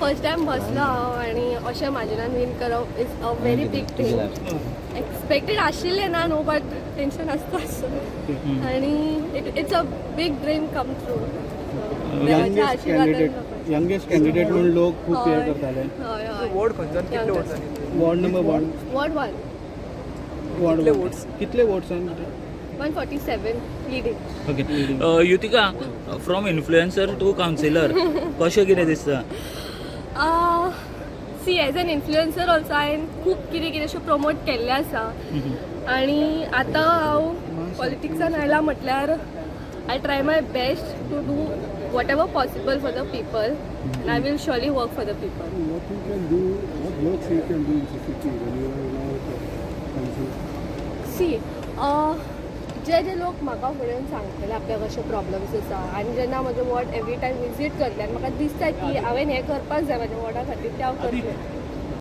First time बसलो हांव आनी अशें मार्जिनान वीन करप is a very big thing. Expected आशिल्लें ना न्हू, बट टेन्शन आसता आनी it's a big dream come true. देवाच्या यंगेस्ट आशिर्वादान. कॅन्डिडेट, यंगेस्ट कॅन्डिडेट म्हणून लोक खूब हे करताले. हय हय वॉर्ड खंयच्यान, कितले वोट्सांनी? Ward number 1. Ward 1. Ward कितले 1. votes? कितले votes? 147 leading. Okay, Yutika, from influencer to councillor, कशें कितें दिसता? See, as an influencer also हांवें खूब कितें कितें अशें प्रमोट केल्लें आसा आनी आतां हांव पॉलिटिक्सान आयलां म्हटल्यार I try my best to do whatever possible for the people and I will surely work for the people. What you can do, what works you can do in the city when you are now at the council? See, जे जे लोक म्हाका फुडें सांगतले आपल्याक अशे problems आसा आनी जेन्ना म्हजें वॉर्ड एवरी टायम विजीट करतले आनी म्हाका दिसता की हांवें हें करपाक जाय म्हाज्या वॉर्डा खातीर, तें हांव करतलें.